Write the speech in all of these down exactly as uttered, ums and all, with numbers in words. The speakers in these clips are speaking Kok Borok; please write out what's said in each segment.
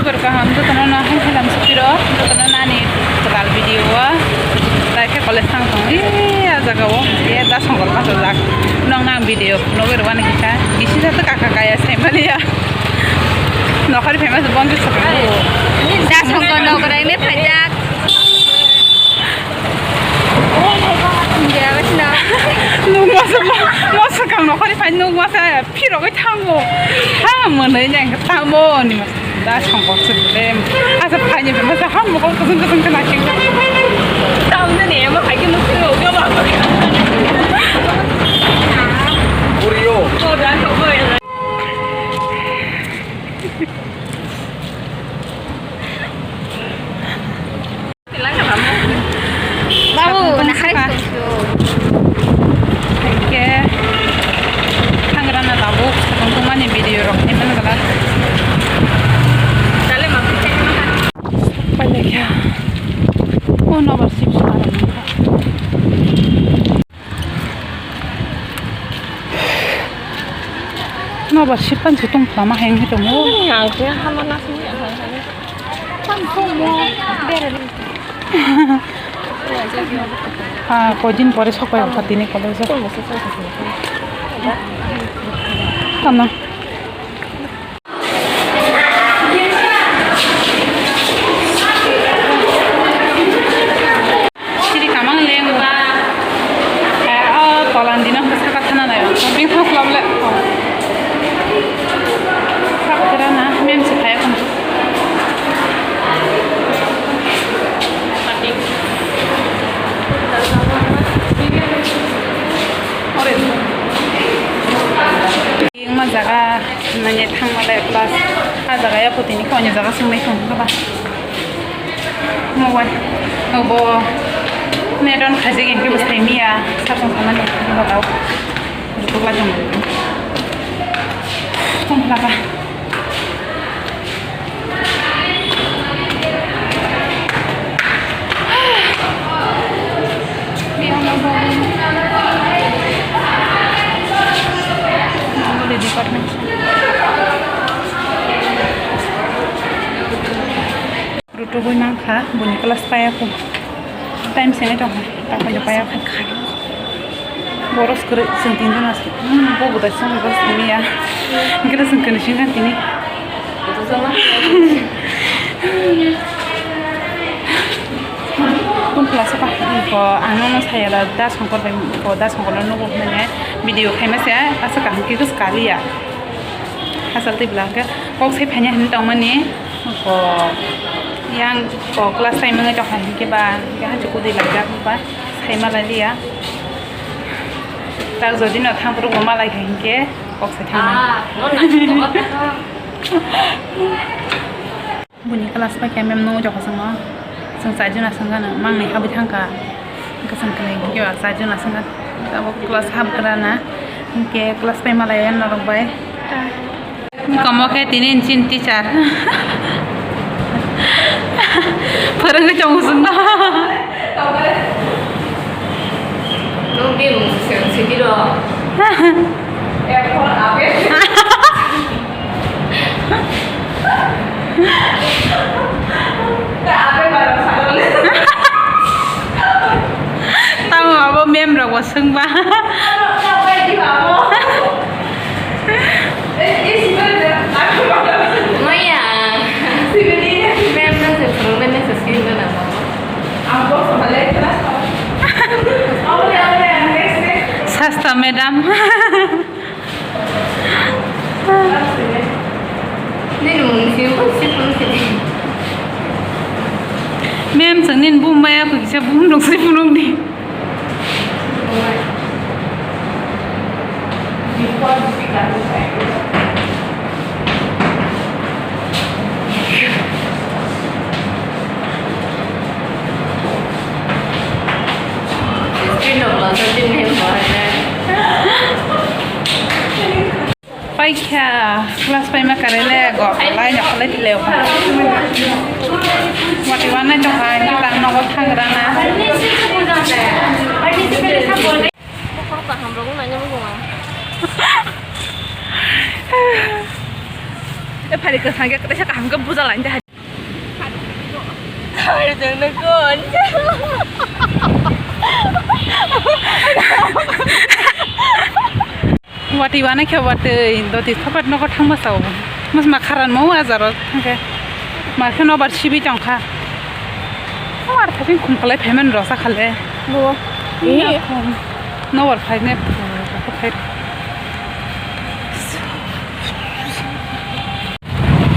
Kaham jotono no hai hai lam sukiro, jotono nani kwtal video o. Tai khe college thang tong, ee, a jaga o, ee, da songkol kasajak. Nong nang video, nogwi rwani kisa, bisi sa to kaka kaya sai maliya. Nokhari famous bon se sokang. Da songkol nogwi rwni phaijak. Nukmasa, mo-, mo swkang nokhorni phai nukmasa phirogwi thango. Ha, mwnwi nai khe tamo ni masa. Da songkok se bole. Asa phaini masa ha mokol kusung kusung khe naising. Tamni ni ema hai khe nukse o gaba. Orio. Ko da ko ko. Babu, nahai songsu. Hingke, hangrana tabuk, tongtongmani video rok ni man gala. Pailekya. Oh, no, bar sip sip. Nobar sipan si tong tama heng hi tongo. Ang khe hama nasing ya, hang hang. Ah, kojin pore sok pai tini college. Tamo. Siri kamang leng ba. Eh, oh, tolan dino ke saka thana nai. Bing thok lam le. Oh. Saka thana mem se phaya kan. Ore. Wngma jaga nanya thangma le plus a jaga ya putini khawnwi jaga swngnai thung kha ba. Mobile bo net on khaijak hinkhe bo sai miya sakang samani bagao. Rutuk la jang. Tong kha ba. Rutugwi mankha, boni class paya kho. Time sene tongkha, tongkha paya kho. Boros kwrwi chwng tinjon ase. Hmm, bo budai song bo simi ya. Hingkhe chwng kani sing kha tini. Tong class pa ko ano no saya da da songkor bai ko da songkor no nugo hwnwi video khaima se asa kaham khe kaliya. Hachal twi bwla hwnkhe kok sai phaiya hinwi tongmani. Ko yang ko class time wngwi tongkha hinkhe ba, hinkhe hachukudi laijak ba, sai malai liya. Tak jodi no thang phuru bo malai kha hinkhe kok sai thang. Ah, no, na, no, no. Buini class pai khe mem nw jokha chwngno. Chwng chai jona swngkha nw, mangnwi habwi thangkha. Hwnkhe chwng kwnwi hwnkhe ba chai jona swngkha. Abo class habgra na. Hwnkhe class pai malai norok bai. Komo khe tini chini teacher. Phwrwngwi tongo chwngno. Nung bini mung se, se biro. Tamo abo mem rok bo swngba. Maya. Mem no se phwrwngmani se swngna nango. Sasta madam. Nini mung si bo si phunuk si. Mem chwng nini bumaya kisa bumrok si phunuk di. Paikha, class paima karele go, lai no khalai tile o. Wati wana to hai, ni tang no thang rana. Bokhorok kaham rok wngnaino muchungo. E phari kwthang khe kwtaisa kaham khe buja laini de. Phari jongno kon. Watwi wana khe watwi doti thopat nogo thangma sao. Mas ma kharan mo ajaro thangkhe. Ma khe nobar sibi tongkha. Nobar thapin khum kalai phaimani rosa khale. Bo. Nobar phaine.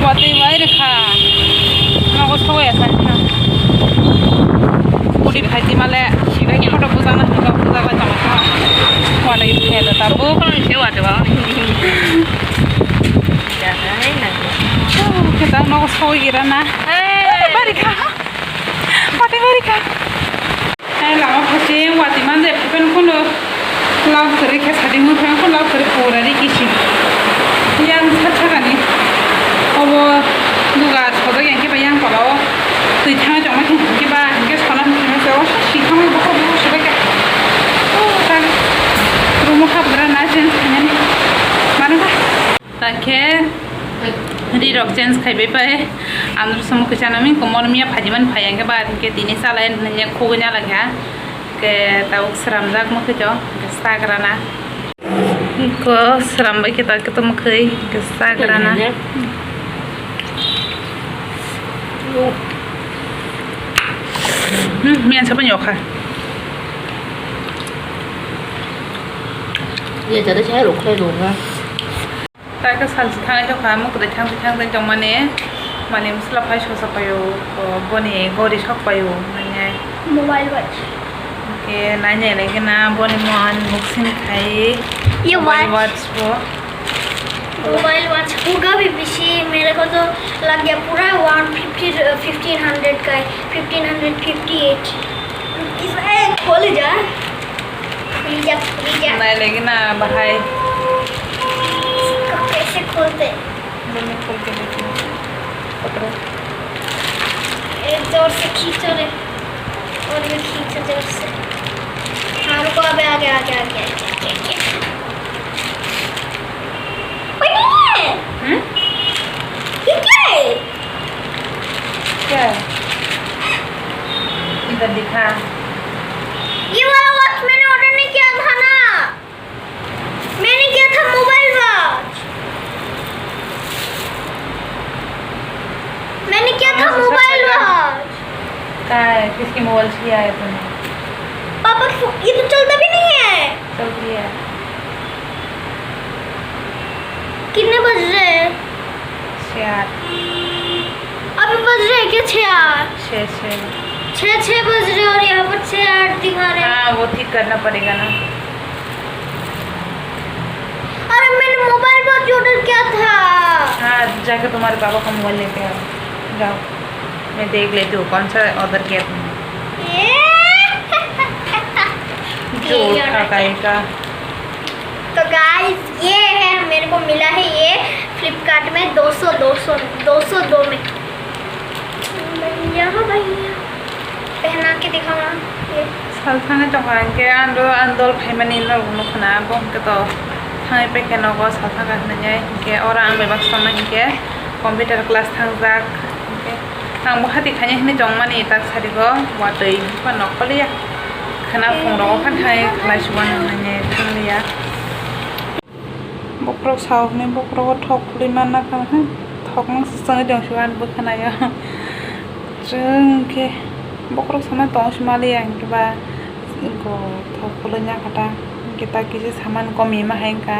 Watwi bai rwkha. Nogo sogwi ya sani kha. Pudi phaidi male. Photo bujana hinba bujabai tongkha. Watwi pheda tabuk. Khe ta nogo sogwi gira na. Hey. Bari kha. Watwi bari kha. Hai lama phaising watwi manja ephupen kheno love kwrwi khe sading mui phaiyang kheno love kwrwi pura ri kisi. Yang sa sakani. Obo duga sojak yang khe ba yang tola o twi thangwi tongma khe hinkhe ba hinkhe sona hinkhe se o sithangwi bokhok bokhok sojak khe. O ta room o hapgra na change khainani. Mano kha. Ta khe ri rok change khai bai pai. Andro samo kisa nami komor miya phajiman phai ang khe ba hwnkhe tini chalai hwnwi khugui na lai kha. Khe tabuk sramjak mwkhwi to hwnkhe sagrana. Ko sram bai khe ta khe to mwkhwi hwnkhe sagrana. Hmm, miyan sapan yokha. Ye jada chai rok khai rok ha. Ta khe salchi thangwi tongkha, mukdai thangwi thangwi tongmani, mani musla phai sosa paio, o, boni gori sok paio, mane. Mobile watch. Hwnkhe nainai lai gana boni mo unboxing khai. Ye mobile watch. Watch bo. Mobile watch ko gabi bisi mere ko to lagya pura one fifty, uh, fifteen hundred kai, fifteen hundred fifty eight. Is, eh, khole ja. Rija, rija. Nai lagi na bahai. इसको कैसे खोलते हैं? जल्दी खोल के देखिए। पकड़ो। ए, जोर से खींचो रे। और भी खींचो जोर से। हाँ, रुको, अबे आगे, आगे, आगे, आगे, आगे, आगे। ओए, नहीं है। हम्म? ये क्या है? क्या है? इधर दिखा। ये वाला वॉच मैंने ऑर्डर नहीं किया था ना। मैंने किया था मोबाइल वॉच। मैंने किया था मोबाइल वॉच। कहाँ है? किसकी मोबाइल से किया है तूने? पापा की फो-, ये तो चलता भी नहीं है। चलती है। कितने बज रहे हैं? छः आठ। अभी बज रहे हैं क्या छः आठ? छः, छः। छः, छः बज रहे हैं और यहाँ पर छः आठ दिखा रहे हैं। हाँ, वो ठीक करना पड़ेगा ना। अरे, मैंने मोबाइल वॉच ऑर्डर किया था। हाँ, जाके तुम्हारे पापा का मोबाइल लेके आओ, जाओ, मैं देख लेती हूँ कौन सा ऑर्डर किया तुमने। ये झूठ ये था कहीं का। तो गाइस, ये है, मेरे को मिला है ये फ्लिपकार्ट में दो सौ, दो सौ, दो सौ दो में। भैया हो भैया, पहना के दिखाओ ना ये। Sal thangwi tongkha, hwnkhe ang do, ang dol phaimani norok nukho na, bo hwnkhe to thangwi paikha nogo sal thangkha hwnwi, hwnkhe oro ang bai baksa tongnai hwnkhe computer class thangjak, hwnkhe ang bo hati khainai hwnwi tongmani tak sarigo, watwi phano nokoliya khwna phungrok kha thai khlai chuban hwnwi thangliya. Bokhorok sao hwnwi bokhorogo thok khwlwi manna kha, thok nang se chwngwi tong se ani bwkhanayo. Chwng khe bokhorok sana tong se maliya hwnkhe ba go thok khwlwi nya kha ta, hwnkhe ta kisa saman kom ima hai wngkha.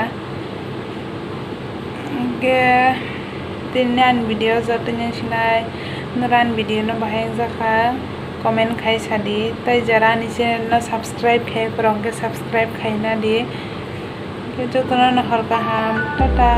Hwnkhe tini ani video joto ni sinai noro ani video no bahai wngjakha, comment khai sadi, tei jara ani channel no subscribe khai phuru hwnkhe subscribe khaina di. Hwnkhe jotono no hor kaham, tata.